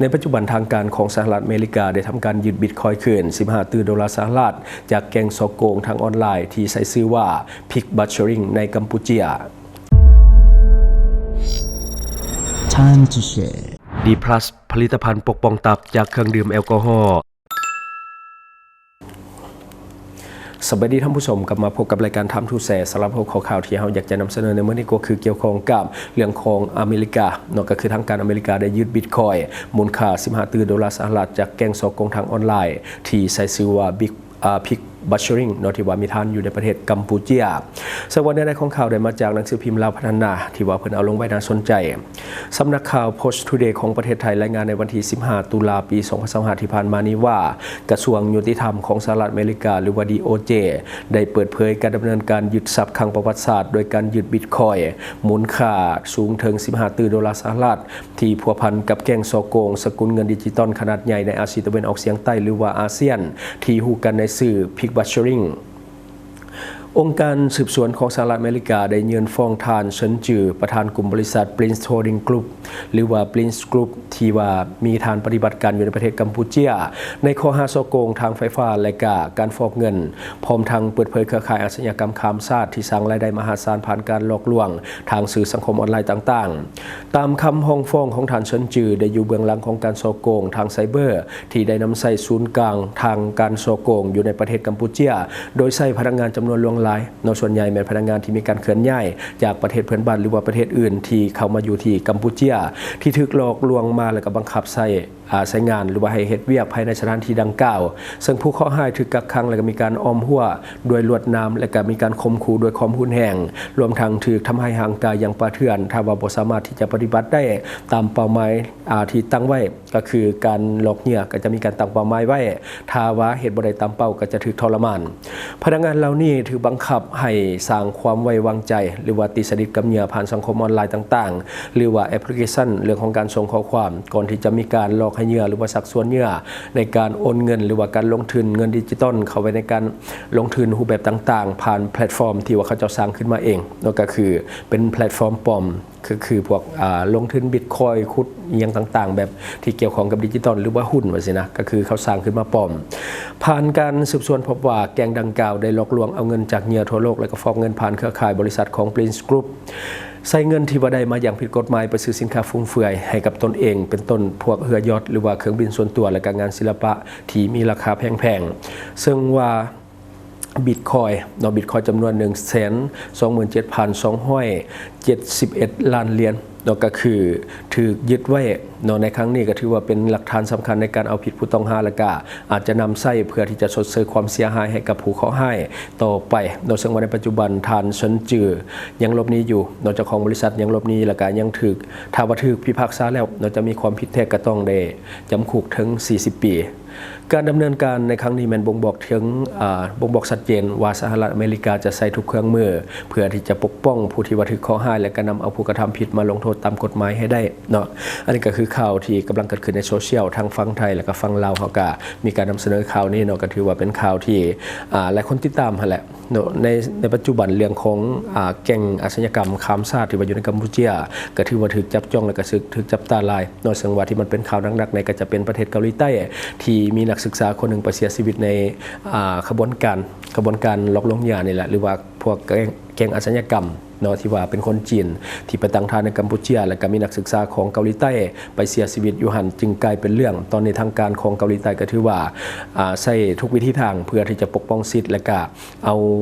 ໃນປັດຈຸບັນ ທາງການຂອງສະຫະລັດອາເມລິກາໄດ້ທຳການຍຶດບິດຄອຍຄືນສິບຫ້າຕື້ໂດລາສະຫະລັດ ຈາກແກ້ງສໍ້ໂກງທາງອອນລາຍທີ່ໃຊ້ຊື່ວ່າ Pig Butchering ໃນກຳປູເຈຍ. Time to share. ດີພລັສ ຜະລິດຕະພັນປົກປ້ອງຕັບຈາກເຄື່ອງດື່ມແອລກໍຮໍ. ສະບາຍດີທ່ານຜູ້ຊົມ, ກັບມາພົບກັບລາຍການ Time to Share. ສຳລັບຫົວຂໍ້ຂ່າວທີ່ເຮົາຢາກຈະນຳສະເໜີໃນມື້ນີ້ກໍຄືກ່ຽວຂ້ອງກັບເລື່ອງຂອງອາເມລິກາເນາະ, ກໍຄືທາງການອາເມລິກາໄດ້ຍຶດບິດຄອຍມູນຄ່າສິບຫ້າຕື້ໂດລາສະຫະລັດ ຈາກແກ້ງສໍ້ໂກງທາງອອນລາຍທີ່ໃຊ້ຊື່ວ່າ Big ອາ Pig Butchering ເນາະ ທີ່ວ່າມີຖານຢູ່ໃນປະເທດກຳປູເຈຍ. ເຊິ່ງວ່າເນື້ອໃນຂອງຂ່າວໄດ້ມາຈາກໜັງສືພິມລາວພັດທະນາ ທີ່ວ່າເພິ່ນເອົາລົງໄວ້ໜ້າສົນໃຈ. ສຳນັກຂ່າວ Post Today ຂອງປະເທດໄທລາຍງານໃນວັນທີສິບຫ້າຕຸລາ ປີສອງພັນຊາວຫ້າ ທີ່ຜ່ານມານີ້ວ່າ ກະຊວງຍຸຕິທຳຂອງສະຫະລັດອາເມລິກາ ຫຼືວ່າ ດີໂອເຈ ໄດ້ເປີດເຜີຍການດຳເນີນການຍຶດຊັບຄັ້ງປະຫວັດສາດ ໂດຍການຍຶດບິດຄອຍມູນຄ່າສູງເຖິງສິບຫ້າຕື້ໂດລາສະຫະລັດ ທີ່ພົວພັນກັບແກ້ງສໍ້ໂກງສະກຸນເງິນດິຈິຕອນຂະໜາດໃຫຍ່ໃນອາຊີຕາເວັນອອກສຽງໃຕ້ ຫຼືວ່າອາຊຽນ ທີ່ຮູ້ກັນໃນຊື່ Pig Butchering. ອົງການສືບສວນຂອງສະຫະລັດອາເມລິກາໄດ້ຍື່ນຟ້ອງທ່ານ ເຊິນຈື ປະທານກຸ່ມບໍລິສັດ Prince Holding Group ຫຼືວ່າ Prince Group ທີ່ວ່າມີຖານປະຕິບັດການຢູ່ໃນປະເທດກຳປູເຈຍ ໃນຂໍ້ຫາສໍ້ໂກງທາງໄຟຟ້າ ແລະ ກະການຟອກເງິນ, ພ້ອມທັງເປີດເຜີຍເຄືອຂ່າຍອາຊະຍາກຳຂ້າມຊາດທີ່ສ້າງລາຍໄດ້ມະຫາສານຜ່ານການຫຼອກລວງທາງສື່ສັງຄົມອອນລາຍຕ່າງໆ. ຕາມຄຳຮ້ອງຟ້ອງຂອງທ່ານ ເຊິນຈື ໄດ້ຢູ່ເບື້ອງຫຼັງຂອງການສໍ້ໂກງທາງໄຊເບີ ທີ່ໄດ້ນຳໃຊ້ສູນກາງທາງການສໍ້ໂກງຢູ່ໃນປະເທດກຳປູເຈຍ ໂດຍໃຊ້ພະນັກງານຈຳນວນຫຼວງຫຼາຍເນາະ, ສ່ວນໃຫຍ່ແມ່ນພະນັກງານທີ່ມີການເຄື່ອນຍ້າຍຈາກປະເທດເພື່ອນບ້ານ ຫຼືວ່າປະເທດອື່ນທີ່ເຂົ້າມາຢູ່ທີ່ກຳປູເຈຍ ທີ່ຖືກຫຼອກລວງມາ ແລະ ກໍບັງຄັບໃຊ້ ອາ ໃຊ້ງານ ຫຼືວ່າໃຫ້ເຮັດວຽກພາຍໃນສະຖານທີ່ດັ່ງກ່າວ, ເຊິ່ງຜູ້ເຄາະຮ້າຍຖືກກັກຂັງ ແລະ ກໍມີການອ້ອມຮົ້ວດ້ວຍລວດໜາມ ແລະ ກໍມີການຂົ່ມຂູ່ດ້ວຍຄວາມຮຸນແຮງ, ລວມທັງຖືກທຳຮ້າຍຮ່າງກາຍຢ່າງປ່າເຖື່ອນ ຖ້າວ່າບໍ່ສາມາດທີ່ຈະປະຕິບັດໄດ້ຕາມເປົ້າໝາຍ ອາ ທີ່ຕັ້ງໄວ້. ກໍຄືການຫຼອກເຫຍື່ອກໍຈະມີການຕັ້ງເປົ້າໝາຍໄວ້, ຖ້າວ່າເຮັດບໍ່ໄດ້ຕາມເປົ້າກໍຈະຖືກທໍລະມານ. ພະນັກງານເຫຼົ່ານີ້ຖືກບັງຄັບໃຫ້ສ້າງຄວາມໄວ້ວາງໃຈ ຫຼືວ່າຕິດສະໜິດກັບເຫຍື່ອຜ່ານສັງຄົມອອນລາຍຕ່າງໆ ຫຼືວ່າແອັບພລິເຄຊັນເລື່ອງຂອງການສົ່ງຂໍ້ຄວາມ, ກ່ອນທີ່ຈະມີການຫຼອກໃຫ້ເຫຍື່ອ ຫຼືວ່າຊັກຊວນເຫຍື່ອ ໃນການໂອນເງິນ ຫຼືວ່າການລົງທຶນເງິນດິຈິຕອນເຂົ້າໄປໃນການລົງທຶນຮູບແບບຕ່າງໆ ຜ່ານແພລດຟອມທີ່ວ່າເຂົາເຈົ້າສ້າງຂຶ້ນມາເອງເນາະ, ກໍຄືເປັນແພລດຟອມປອມ. ຄື ຄືພວກ ອາ ລົງທຶນບິດຄອຍ ຂຸດອີ່ຫຍັງຕ່າງໆ ແບບທີ່ກ່ຽວຂ້ອງກັບດິຈິຕອນ ຫຼືວ່າຫຸ້ນວ່າຊີ້ນະ, ກໍຄືເຂົາສ້າງຂຶ້ນມາປອມ. ຜ່ານການສືບສວນພົບວ່າ ແກ້ງດັ່ງກ່າວໄດ້ຫຼອກລວງເອົາເງິນຈາກເຫຍື່ອທົ່ວໂລກ ແລະ ກໍຟອກເງິນຜ່ານເຄືອຂ່າຍບໍລິສັດຂອງ Prince Group, ໃຊ້ເງິນທີ່ວ່າໄດ້ມາຢ່າງຜິດກົດໝາຍໄປຊື້ສິນຄ້າຟຸມເຟືອຍໃຫ້ກັບຕົນເອງ, ເປັນຕົ້ນພວກເຮືອຢອດ ຫຼືວ່າເຄື່ອງບິນສ່ວນຕົວ ແລະ ກໍງານສິລະປະທີ່ມີລາຄາແພງໆ, ເຊິ່ງວ່າ ບິດຄອຍເນາະ, ບິດຄອຍຈຳນວນໜຶ່ງແສນສອງໝື່ນເຈັດພັນສອງຮ້ອຍເຈັດສິບເອັດລ້ານຫຼຽນເນາະ, ກໍຄືຖືກຍຶດໄວ້ເນາະ. ໃນຄັ້ງນີ້ກໍຖືວ່າເປັນຫຼັກຖານສຳຄັນໃນການເອົາຜິດຜູ້ຕ້ອງຫາ ແລະ ກະອາດຈະນຳໃຊ້ເພື່ອທີ່ຈະຊົດເຊີຍຄວາມເສຍຫາຍໃຫ້ກັບຜູ້ເຄາະຮ້າຍຕໍ່ໄປເນາະ. ເຊິ່ງວ່າໃນປັດຈຸບັນທ່ານ ເຊິນຈື ຍັງຫຼົບໜີຢູ່ເນາະ, ເຈົ້າຂອງບໍລິສັດຍັງຫຼົບໜີ ແລະ ກະຍັງຖືກ, ຖ້າວ່າຖືກພິພາກສາແລ້ວເນາະ, ຈະມີຄວາມຜິດແທ້ກໍຕ້ອງໄດ້ຈຳຄຸກເຖິງສີ່ສິບປີ. ການດຳເນີນການໃນຄັ້ງນີ້ແມ່ນບົ່ງບອກເຖິງ, ອາ, ບົ່ງບອກຊັດເຈນວ່າສະຫະລັດອາເມລິກາຈະໃຊ້ທຸກເຄື່ອງມືເພື່ອທີ່ຈະປົກປ້ອງຜູ້ທີ່ວ່າຖືກເຄາະຮ້າຍ ແລະ ກະນຳເອົາຜູ້ກະທຳຜິດມາລົງໂທດຕາມກົດໝາຍໃຫ້ໄດ້ເນາະ. ອັນນີ້ກໍຄືຂ່າວທີ່ກຳລັງເກີດຂຶ້ນໃນໂຊຊຽວ ທັງຝັ່ງໄທ ແລະ ກະຝັ່ງລາວ ເຮົາກະມີການນຳສະເໜີຂ່າວນີ້ເນາະ, ກໍຖືວ່າເປັນຂ່າວທີ່, ອາ, ຫຼາຍຄົນຕິດຕາມຫັ້ນແຫຼະ. ເນາະ ໃນ, ໃນປັດຈຸບັນເລື່ອງຂອງ, ອາ, ແກ້ງອາຊະຍາກຳຂ້າມຊາດທີ່ວ່າຢູ່ໃນກຳປູເຈຍ ກໍຖືວ່າຖືກຈັບຈ້ອງ ແລະ ກໍຖືກ, ຖືກຈັບຕາຫຼາຍເນາະ, ເຊິ່ງວ່າທີ່ມັນເປັນຂ່າວໜັກໆ ໃນກໍຈະເປັນປະເທດເກົາຫຼີໃຕ້ ທີ່ມີນັກສຶກສາຄົນໜຶ່ງໄປເສຍຊີວິດໃນ, ອາ, ຂະບວນການ, ຂະບວນການຫຼອກລວງເຫຍື່ອນີ້ແຫຼະ ຫຼືວ່າພວກແກ້ງ, ແກ້ງອາຊະຍາກຳເນາະ ທີ່ວ່າເປັນຄົນຈີນທີ່ໄປຕັ້ງຖານໃນກຳປູເຈຍ ແລະ ກໍມີນັກສຶກສາຂອງເກົາຫຼີໃຕ້ໄປເສຍຊີວິດຢູ່ຫັ້ນ ຈຶ່ງກາຍເປັນເລື່ອງ. ຕອນນີ້ທາງການຂອງເກົາຫຼີໃຕ້ກໍຖືວ່າ, ອາ, ໃຊ້ທຸກວິທີທາງເພື່ອທີ່ຈະປົກປ້ອງສິດ ແລະ ກະ ເອົາ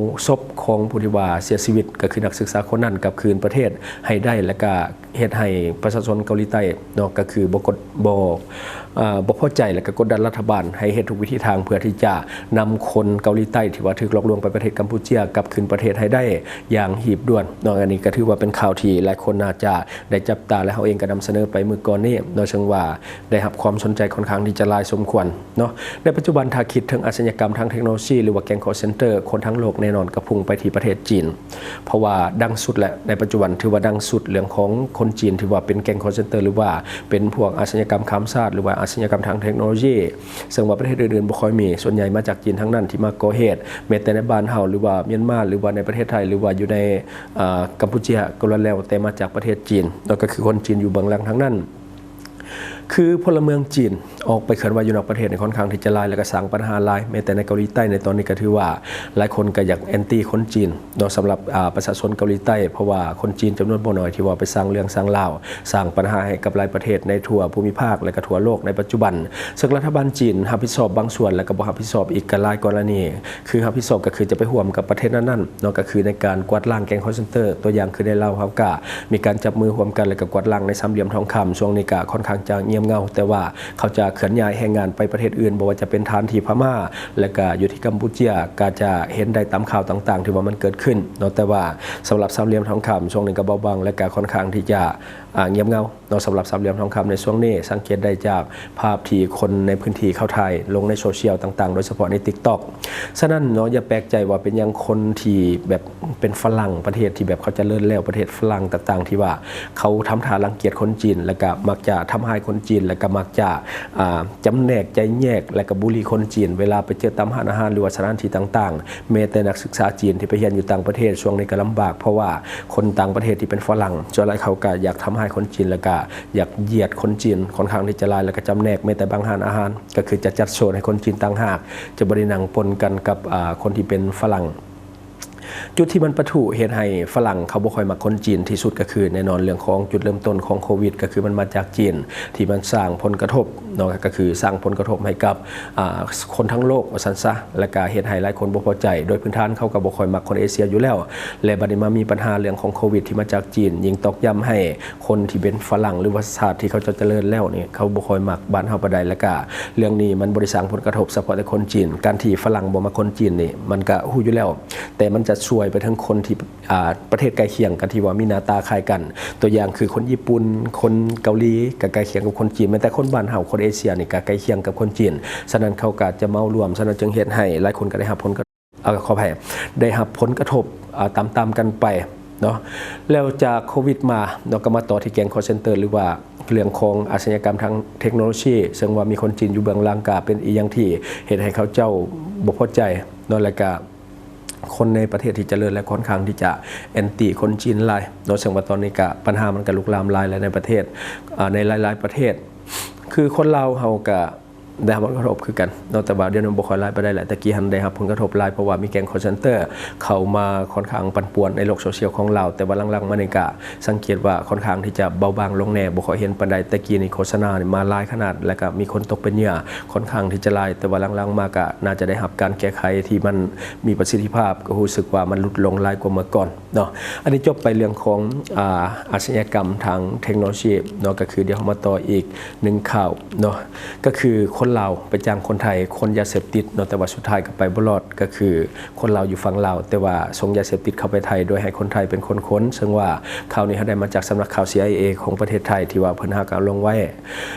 ສົບຂອງຜູ້ທີ່ວ່າເສຍຊີວິດ ກໍຄືນັກສຶກສາຄົນນັ້ນ ກັບຄືນປະເທດໃຫ້ໄດ້ ແລະ ກະເຮັດໃຫ້ປະຊາຊົນເກົາຫຼີໃຕ້ເນາະ ກໍຄືບໍ່ກົດ, ບໍ່, ເອີ່, ບໍ່ພໍໃຈ ແລະ ກະກົດດັນລັດຖະບານໃຫ້ເຮັດທຸກວິທີທາງ ເພື່ອທີ່ຈະນຳຄົນເກົາຫຼີໃຕ້ທີ່ວ່າຖືກຫຼອກລວງໄປປະເທດກຳປູເຈຍ ກັບຄືນປະເທດໃຫ້ໄດ້ຢ່າງຮີບດ່ວນເນາະ. ອັນນີ້ກໍຖືວ່າເປັນຂ່າວທີ່ຫຼາຍຄົນໜ້າຈະໄດ້ຈັບຕາ ແລະ ເຮົາເອງກໍນຳສະເໜີໄປມື້ກ່ອນນີ້ເນາະ, ເຊິ່ງວ່າ ໄດ້ຮັບຄວາມສົນໃຈຂ້ອນຂ້າງທີ່ຈະຫຼາຍສົມຄວນເນາະ. ໃນປັດຈຸບັນ ຖ້າຄິດເຖິງອາຊະຍາກຳທາງເທັກໂນໂລຊີ ຫຼືວ່າແກ້ງຄໍເຊັນເຕີ ຄົນທັງໂລກແນ່ນອນກໍພຸ່ງໄປທີ່ປະເທດຈີນ ເພາະວ່າດັງສຸດແຫຼະ. ໃນປັດຈຸບັນຖືວ່າດັງສຸດເລື່ອງຂອງຄົນຈີນທີ່ວ່າເປັນແກ້ງຄໍເຊັນເຕີ ຫຼືວ່າເປັນພວກອາຊະຍາກຳຂ້າມຊາດ ຫຼືວ່າອາຊະຍາກຳທາງເທັກໂນໂລຊີ ເຊິ່ງວ່າປະເທດອື່ນໆບໍ່ຄ່ອຍມີ, ສ່ວນໃຫຍ່ມາຈາກຈີນທັງນັ້ນທີ່ມາກໍ່ເຫດ, ແມ້ແຕ່ໃນບ້ານເຮົາ ຫຼືວ່າມຽນມາ ຫຼືວ່າໃນປະເທດໄທ ຫຼືວ່າຢູ່ໃນ, ອາ, ກຳປູເຈຍກໍລ້ວນແລ້ວແຕ່ມາຈາກປະເທດຈີນເນາະ, ກໍຄືຄົນຈີນຢູ່ເບື້ອງຫຼັງທັງນັ້ນ. ຄືພົນລະເມືອງຈີນອອກໄປເຄື່ອນໄຫວຢູ່ນອກປະເທດນີ້ຄ່ອນຂ້າງທີ່ຈະຫຼາຍ ແລະກະສ້າງບັນຫາຫຼາຍ. ແມ້ແຕ່ໃນເກົາຫຼີໃຕ້ໃນຕອນນີ້ກະຖືວ່າຫຼາຍຄົນກະຢາກແອນຕີຄົນຈີນເນາະ ສຳລັບ ອາ ປະຊາຊົນເກົາຫຼີໃຕ້ ເພາະວ່າຄົນຈີນຈຳນວນບໍ່ໜ້ອຍທີ່ວ່າໄປສ້າງເລື່ອງສ້າງລາວ ສ້າງບັນຫາໃຫ້ກັບຫຼາຍປະເທດໃນທົ່ວພູມິພາກ ແລະກະທົ່ວໂລກໃນປັດຈຸບັນ. ເຊິ່ງລັດຖະບານຈີນຮັບຜິດຊອບບາງສ່ວນ ແລະກະບໍ່ຮັບຜິດຊອບອີກກະຫຼາຍກໍລະນີ. ຄືຮັບຜິດຊອບກໍຄືຈະໄປຮ່ວມກັບປະເທດນັ້ນໆເນາະ ກໍຄືໃນການກວາດລ້າງແກ້ງຄໍເຊັນເຕີ. ຕົວຢ່າງຄືໃນລາວ ເຮົາກະມີການຈັບມືຮ່ວມກັນ ແລະກະກວາດລ້າງໃນສາມຫຼ່ຽມທອງຄຳ. ຊ່ວງນີ້ກະຄ່ອນຂ້າງຈະງຽບເຫງົາ ແຕ່ວ່າເຂົາຈະເຄື່ອນຍ້າຍແຮງງານໄປປະເທດອື່ນ ບໍ່ວ່າຈະເປັນຖານທີ່ພະມ້າ ແລະກະຢູ່ທີ່ກຳປູເຈຍ ກະຈະເຫັນໄດ້ຕາມຂ່າວຕ່າງໆທີ່ວ່າມັນເກີດຂຶ້ນເນາະ. ແຕ່ວ່າສຳລັບສາມຫຼ່ຽມທອງຄຳ ຊ່ວງນີ້ກະເບົາບາງ ແລະກະຄ່ອນຂ້າງທີ່ຈະ ອາ ງຽບເຫງົາ ເນາະ. ສຳລັບສາມຫຼ່ຽມທອງຄຳໃນຊ່ວງນີ້ ສັງເກດໄດ້ຈາກພາບທີ່ຄົນໃນພື້ນທີ່ເຂົາຖ່າຍລົງໃນໂຊຊຽວຕ່າງໆ ໂດຍສະເພາະໃນ TikTok. ສະນັ້ນເນາະ ຢ່າແປກໃຈວ່າເປັນຫຍັງຄົນທີ່ແບບເປັນຝຣັ່ງ ປະເທດທີ່ແບບເຂົາຈະເລີນແລ້ວ ປະເທດຝຣັ່ງຕ່າງໆ ທີ່ວ່າເຂົາທຳທ່າລັງກຽດຄົນຈີນ ແລະກະມັກຈະທຳຮ້າຍຄົນຈີນ ແລະກະມັກຈະ ອາ ຈຳແນກແຈກແຍກ ແລະກະບູລີຄົນຈີນ ເວລາໄປເຈີຕາມຮ້ານອາຫານ ຫຼືວ່າສະຖານທີ່ຕ່າງໆ. ແມ້ແຕ່ນັກສຶກສາຈີນທີ່ໄປຮຽນຢູ່ຕ່າງປະເທດ ຊ່ວງນີ້ກະລຳບາກ ເພາະວ່າຄົນຕ່າງປະເທດທີ່ເປັນຝຣັ່ງ ສ່ວນຫຼາຍເຂົາກະຢາກທຳຮ້າຍຄົນຈີນ ແລະກະ ຢາກຢຽດຄົນຈີນຄ່ອນຂ້າງທີ່ຈະຫຼາຍ ແລະກະຈຳແນກ. ແມ້ແຕ່ບາງຮ້ານອາຫານກໍຄືຈະຈັດໂຊນໃຫ້ຄົນຈີນຕ່າງຫາກ ຈະບໍ່ໄດ້ນັ່ງປົນກັນກັບ ອາ ຄົນທີ່ເປັນຝຣັ່ງ. ຈຸດທີ່ມັນປະທຸເຮັດໃຫ້ຝຣັ່ງເຂົາບໍ່ຄ່ອຍມັກຄົນຈີນທີ່ສຸດ ກໍຄືແນ່ນອນເລື່ອງຂອງຈຸດເລີ່ມຕົ້ນຂອງໂຄວິດ ກໍຄືມັນມາຈາກຈີນ ທີ່ມັນສ້າງຜົນກະທົບເນາະ ກໍຄືສ້າງຜົນກະທົບໃຫ້ກັບ ອາ ຄົນທັງໂລກວ່າຊັ້ນຊະ ແລະກະເຮັດໃຫ້ຫຼາຍຄົນບໍ່ພໍໃຈ. ໂດຍພື້ນຖານເຂົາກໍບໍ່ຄ່ອຍມັກຄົນເອເຊຍຢູ່ແລ້ວ ແລະບັດນີ້ມາມີບັນຫາເລື່ອງຂອງໂຄວິດທີ່ມາຈາກຈີນ ຍິ່ງຕອກຢ້ຳໃຫ້ ຄົນທີ່ເປັນຝຣັ່ງ ຫຼືວ່າຊາດທີ່ເຂົາເຈົ້າຈະເລີນແລ້ວນີ້ ເຂົາບໍ່ຄ່ອຍມັກບ້ານເຮົາປານໃດ. ແລ້ວກະເລື່ອງນີ້ມັນບໍ່ໄດ້ສ້າງຜົນກະທົບສະເພາະແຕ່ຄົນຈີນ. ການທີ່ຝຣັ່ງບໍ່ມັກຄົນຈີນນີ້ ມັນກະຮູ້ຢູ່ແລ້ວ ແຕ່ມັນຈະຊ່ວຍໄປເຖິງຄົນທີ່ ອາ ປະເທດໃກ້ຄຽງກັນ ທີ່ວ່າມີໜ້າຕາຄ້າຍກັນ. ຕົວຢ່າງຄືຄົນຍີ່ປຸ່ນ, ຄົນເກົາຫຼີ ກະໃກ້ຄຽງກັບຄົນຈີນ. ແມ້ແຕ່ຄົນບ້ານເຮົາ, ຄົນເອເຊຍນີ້ກະໃກ້ຄຽງກັບຄົນຈີນ. ສະນັ້ນເຂົາກະຈະເໝົາລວມ, ສະນັ້ນຈຶ່ງເຮັດໃຫ້ຫຼາຍຄົນກະໄດ້ຮັບຜົນກະ ເອີ ຂໍອະໄພ ໄດ້ຮັບຜົນກະທົບ ອາ ຕາມໆກັນໄປເນາະ. ແລ້ວຈາກໂຄວິດມາເນາະ ກໍມາຕໍ່ທີ່ແກ້ງຄໍເຊັນເຕີ ຫຼືວ່າເລື່ອງຂອງອາຊະຍາກຳທາງເທັກໂນໂລຊີ ເຊິ່ງວ່າມີຄົນຈີນຢູ່ເບື້ອງຫຼັງ ກະເປັນອີ່ຫຍັງທີ່ເຮັດໃຫ້ເຂົາເຈົ້າບໍ່ພໍໃຈເນາະ. ແລ້ວກະຄົນໃນປະເທດທີ່ຈະເລີນ ແລະ ຄ່ອນຂ້າງທີ່ຈະແອນຕີຄົນຈີນຫຼາຍເນາະ ເຊິ່ງວ່າຕອນນີ້ກະບັນຫາມັນກະລຸກລາມຫຼາຍແລ້ວໃນປະເທດ ອາ ໃນຫຼາຍໆປະເທດ. ຄືຄົນລາວເຮົາກະ ໄດ້ຮັບຜົນກະທົບຄືກັນເນາະ ແຕ່ວ່າດຽວນີ້ບໍ່ຄ່ອຍຫຼາຍປານໃດແຫຼະ. ແຕ່ກີ້ຫັ້ນໄດ້ຮັບຜົນກະທົບຫຼາຍ ເພາະວ່າມີແກ້ງຄໍເຊັນເຕີເຂົ້າມາຄ່ອນຂ້າງປັ່ນປ່ວນໃນໂລກໂຊຊຽວຂອງລາວ. ແຕ່ວ່າຫຼັງໆມານີ້ກະສັງເກດວ່າຄ່ອນຂ້າງທີ່ຈະເບົາບາງລົງແດ່ ບໍ່ຄ່ອຍເຫັນປານໃດ. ແຕ່ກີ້ນີ້ໂຄສະນານີ້ມາຫຼາຍຂະໜາດ ແລ້ວກະມີຄົນຕົກເປັນເຫຍື່ອຄ່ອນຂ້າງທີ່ຈະຫຼາຍ ແຕ່ວ່າຫຼັງໆມາກະໜ້າຈະໄດ້ຮັບການແກ້ໄຂທີ່ມັນມີປະສິດທິພາບ ກໍຮູ້ສຶກວ່າມັນຫຼຸດລົງຫຼາຍກວ່າເມື່ອກ່ອນເນາະ. ອັນນີ້ຈົບໄປເລື່ອງຂອງ ອາ ອາຊະຍາກຳທາງເທັກໂນໂລຊີເນາະ. ກໍຄືດຽວເຮົາມາຕໍ່ອີກໜຶ່ງຂ່າວເນາະ ກໍຄືຄົນລາວໄປຈ້າງຄົນໄທຂົນຢາເສບຕິດເນາະ ແຕ່ວ່າສຸດທ້າຍກໍໄປບໍ່ລອດ. ກໍຄືຄົນລາວຢູ່ຝັ່ງລາວ ແຕ່ວ່າສົ່ງຢາເສບຕິດເຂົ້າໄປໄທ ໂດຍໃຫ້ຄົນໄທເປັນຄົນຂົນ. ເຊິ່ງວ່າຂ່າວນີ້ເຮົາໄດ້ມາຈາກສຳນັກຂ່າວ ຊີໄອເອ ຂອງປະເທດໄທ ທີ່ວ່າເພິ່ນຫາກະລົງໄວ້.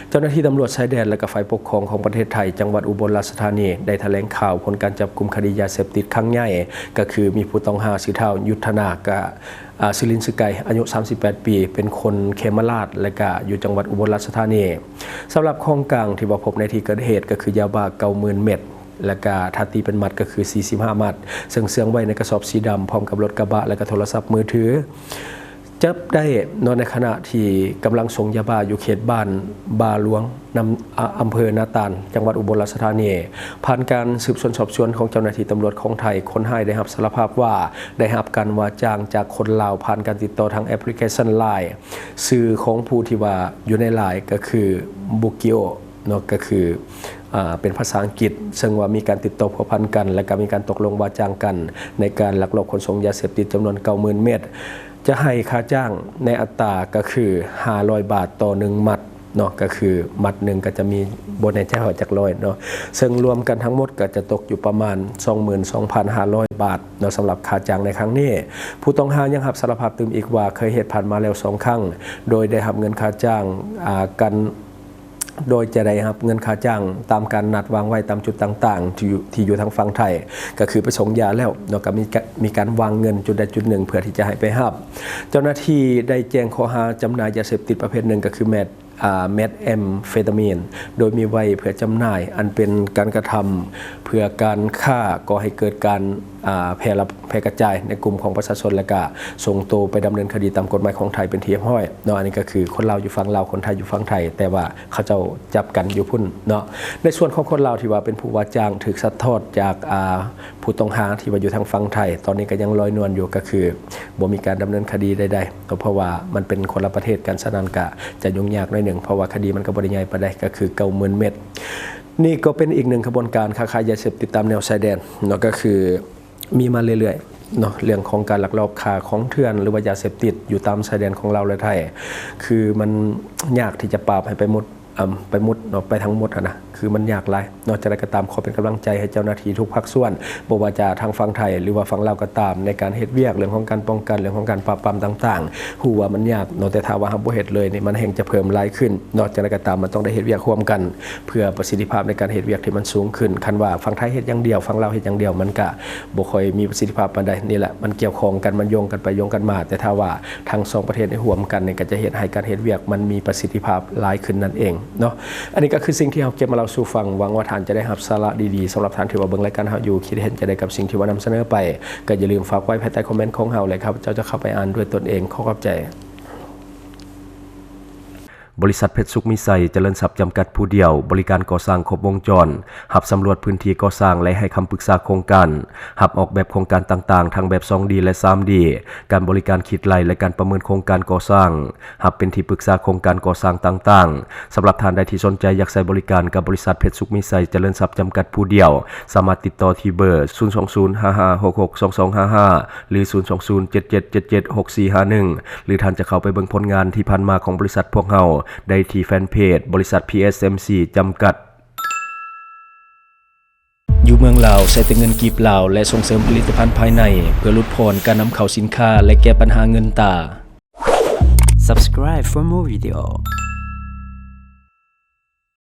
ເຈົ້າໜ້າທີ່ຕຳຫຼວດຊາຍແດນ ແລະ ກະຝ່າຍປົກຄອງຂອງປະເທດໄທ ຈັງຫວັດອຸບົນລາຊະທານີ ໄດ້ຖະແຫຼງຂ່າວຜົນການຈັບກຸມຄະດີຢາເສບຕິດຄັ້ງໃຫຍ່ ກໍຄືມີຜູ້ຕ້ອງຫາຊື່ທ້າວ ຍຸດທະນາ ກະ ອາ ຊິລິນສະໄກ ອາຍຸສາມສິບແປດປີ ເປັນຄົນເຂມະລາດ ແລະກະຢູ່ຈັງຫວັດອຸບົນລາຊະທານີ. ສຳລັບຂອງກາງທີ່ວ່າພົບໃນທີ່ເກີດເຫດ ກໍຄືຢາບ້າເກົ້າໝື່ນເມັດ ແລະກະຖ້າຕີເປັນມັດກໍຄືສີ່ສິບຫ້າມັດ ເຊິ່ງເຊື່ອງໄວ້ໃນກະສອບສີດຳ ພ້ອມກັບລົດກະບະ ແລະກະໂທລະສັບມືຖື. ຈັບໄດ້ເນາະ ໃນຂະນະທີ່ກຳລັງສົ່ງຢາບ້າຢູ່ເຂດບ້ານບາຫຼວງ ນຳ ອາ ອຳເພີນາຕານ ຈັງຫວັດອຸບົນລາຊະທານີ. ຜ່ານການສືບສວນສອບສວນຂອງເຈົ້າໜ້າທີ່ຕຳຫຼວດຂອງໄທ, ຄົນຮ້າຍໄດ້ຮັບສາລະພາບວ່າໄດ້ຮັບການວ່າຈ້າງຈາກຄົນລາວ ຜ່ານການຕິດຕໍ່ທາງແອັບພລິເຄຊັນ LINE. ຊື່ຂອງຜູ້ທີ່ວ່າຢູ່ໃນ LINE ກໍຄື ບຸກິໂອ ເນາະ, ກໍຄື ອາ ເປັນພາສາອັງກິດ, ເຊິ່ງວ່າມີການຕິດຕໍ່ພົວພັນກັນ ແລະ ກໍມີການຕົກລົງວ່າຈ້າງກັນໃນການລັກລອບຂົນສົ່ງຢາເສບຕິດຈຳນວນເກົ້າໝື່ນເມັດ. ຈະໃຫ້ຄ່າຈ້າງໃນອັດຕາກໍຄືຫ້າຮ້ອຍບາດຕໍ່ໜຶ່ງມັດເນາະ, ກໍຄືມັດໜຶ່ງກໍຈະມີ ບໍ່ແນ່ໃຈວ່າຈັກຮ້ອຍເນາະ, ເຊິ່ງລວມກັນທັງໝົດກໍຈະຕົກຢູ່ປະມານສອງໝື່ນສອງພັນຫ້າຮ້ອຍບາດເນາະ ສຳລັບຄ່າຈ້າງໃນຄັ້ງນີ້. ຜູ້ຕ້ອງຫາຍັງຮັບສາລະພາບຕື່ມອີກວ່າ ເຄີຍເຮັດຜ່ານມາແລ້ວສອງຄັ້ງ ໂດຍໄດ້ຮັບເງິນຄ່າຈ້າງ ອາ ກັນ ໂດຍຈະໄດ້ຮັບເງິນຄ່າຈ້າງຕາມການນັດວາງໄວ້ຕາມຈຸດຕ່າງໆ ທີ່ຢູ່ ທີ່ຢູ່ທາງຝັ່ງໄທ, ກໍຄືໄປສົ່ງຢາແລ້ວເນາະ, ກໍມີກະ ມີການວາງເງິນຈຸດໃດຈຸດໜຶ່ງເພື່ອທີ່ຈະໃຫ້ໄປຮັບ. ເຈົ້າໜ້າທີ່ໄດ້ແຈ້ງຂໍ້ຫາຈຳໜ່າຍຢາເສບຕິດປະເພດໜຶ່ງ ກໍຄືແມັດ ອາ ແມັດແອມເຟຕາມີນ ໂດຍມີໄວ້ເພື່ອຈຳໜ່າຍ, ອັນເປັນການກະທຳເພື່ອການຄ້າກໍ່ໃຫ້ເກີດການ ອ່າ ແຜ່ລະ ແຜ່ກະຈາຍໃນກຸ່ມຂອງປະຊາຊົນ ແລ້ວກະສົ່ງໂຕໄປດຳເນີນຄະດີຕາມກົດໝາຍຂອງໄທເປັນທີ່ຮຽບຮ້ອຍເນາະ. ອັນນີ້ກໍຄືຄົນລາວຢູ່ຝັ່ງລາວ ຄົນໄທຢູ່ຝັ່ງໄທ ແຕ່ວ່າເຂົາເຈົ້າຈັບກັນຢູ່ພຸ້ນເນາະ. ໃນສ່ວນຂອງຄົນລາວທີ່ວ່າເປັນຜູ້ວ່າຈ້າງ ຖືກຊັດທອດຈາກ ອ່າ ຜູ້ຕ້ອງຫາທີ່ວ່າຢູ່ທາງຝັ່ງໄທ ຕອນນີ້ກໍຍັງລອຍນວນຢູ່ ກໍຄືບໍ່ມີການດຳເນີນຄະດີໃດໆເນາະ ເພາະວ່າມັນເປັນຄົນລະປະເທດກັນ. ສະນັ້ນກະຈະຫຍຸ້ງຍາກໜ້ອຍໜຶ່ງ ເພາະວ່າຄະດີມັນກໍບໍ່ໄດ້ໃຫຍ່ປານໃດ ກໍຄືເກົ້າໝື່ນເມັດ. ນີ້ກໍເປັນອີກໜຶ່ງຂະບວນການຄ້າຂາຍຢາເສບຕິດຕາມແນວຊາຍແດນເນາະ ກໍຄືມີມາເລື້ອຍໆເນາະ ເລື່ອງຂອງການລັກລອບຄ້າຂອງເຖື່ອນ ຫຼືວ່າຢາເສບຕິດຢູ່ຕາມຊາຍແດນຂອງລາວ ແລະ ໄທ ຄືມັນຍາກທີ່ຈະປາບໃຫ້ໄປໝົດ ອ່າ ໄປໝົດເນາະ ໄປທັງໝົດຫັ້ນນະ ຄືມັນຍາກຫຼາຍເນາະ. ຈັ່ງໃດກໍຕາມ ຂໍເປັນກຳລັງໃຈໃຫ້ເຈົ້າໜ້າທີ່ທຸກພາກສ່ວນ ບໍ່ວ່າຈະທາງຝັ່ງໄທ ຫຼືວ່າຝັ່ງລາວກໍຕາມ ໃນການເຮັດວຽກເລື່ອງຂອງການປ້ອງກັນ ເລື່ອງຂອງການປາບປາມຕ່າງໆ. ຮູ້ວ່າມັນຍາກເນາະ ແຕ່ຖ້າວ່າເຮົາບໍ່ເຮັດເລີຍນີ້ ມັນແຮ່ງຈະເພີ່ມຫຼາຍຂຶ້ນເນາະ. ຈັ່ງໃດກໍຕາມ ມັນຕ້ອງໄດ້ເຮັດວຽກຮ່ວມກັນ ເພື່ອປະສິດທິພາບໃນການເຮັດວຽກທີ່ມັນສູງຂຶ້ນ. ຄັນວ່າຝັ່ງໄທເຮັດຢ່າງດຽວ ຝັ່ງລາວເຮັດຢ່າງດຽວ ມັນກະບໍ່ຄ່ອຍມີປະສິດທິພາບປານໃດ. ນີ້ແຫຼະ ມັນກ່ຽວຂ້ອງກັນ ມັນໂຍງກັນໄປໂຍງກັນມາ ແຕ່ຖ້າວ່າທັງສອງປະເທດນີ້ຮ່ວມກັນນີ້ ກໍຈະເຮັດໃຫ້ການເຮັດວຽກມັນມີປະສິດທິພາບຫຼາຍຂຶ້ນນັ້ນເອງເນາະ. ອັນນີ້ກໍຄືສິ່ງທີ່ເຮົາເກັບມາເລົ່າສູ່ຟັງ. ຫວັງວ່າທ່ານຈະໄດ້ຮັບສາລະດີໆ. ສຳລັບທ່ານທີ່ວ່າເບິ່ງລາຍການເຮົາຢູ່ ຄິດເຫັນຈັ່ງໃດກັບສິ່ງທີ່ວ່ານຳສະເໜີໄປ ກໍຢ່າລືມຝາກໄວ້ພາຍໃຕ້ຄອມເມັນຂອງເຮົາ ແລະ ຂ້າພະເຈົ້າຈະເຂົ້າໄປອ່ານດ້ວຍຕົນເອງ. ຂໍຂອບໃຈ. ບໍລິສັດເພັດສຸກມີໄຊຈະເລີນຊັບຈຳກັດຜູ້ດຽວ ບໍລິການກໍ່ສ້າງຄົບວົງຈອນ, ຮັບສຳຫຼວດພື້ນທີ່ກໍ່ສ້າງ ແລະ ໃຫ້ຄຳປຶກສາໂຄງການ, ຮັບອອກແບບໂຄງການຕ່າງໆ ທັງແບບສອງດີ ແລະ ສາມດີ, ການບໍລິການຄິດໄລ່ ແລະ ການປະເມີນໂຄງການກໍ່ສ້າງ, ຮັບເປັນທີ່ປຶກສາໂຄງການກໍ່ສ້າງຕ່າງໆ. ສຳລັບທ່ານໃດທີ່ສົນໃຈຢາກໃຊ້ບໍລິການກັບບໍລິສັດເພັດສຸກມີໄຊຈະເລີນຊັບຈຳກັດຜູ້ດຽວ, ສາມາດຕິດຕໍ່ທີ່ເບີ ສູນສອງສູນ ຫ້າຫ້າຫົກຫົກ ສອງສອງຫ້າຫ້າ ຫຼື ສູນສອງສູນ ເຈັດເຈັດເຈັດເຈັດ ຫົກສີ່ຫ້າໜຶ່ງ ຫຼື ທ່ານຈະເຂົ້າໄປເບິ່ງຜົນງານທີ່ຜ່ານມາຂອງບໍລິສັດພວກເຮົາໄດ້ທີ່ແຟນເພຈ ບໍລິສັດ ພີເອສເອັມຊີ ຈຳກັດ. ຢູ່ເມືອງລາວ ໃຊ້ແຕ່ເງິນກີບລາວ ແລະ ສົ່ງເສີມຜະລິດຕະພັນພາຍໃນ ເພື່ອຫຼຸດຜ່ອນການນຳເຂົ້າສິນຄ້າ ແລະ ແກ້ບັນຫາເງິນຕາ. Subscribe for more video.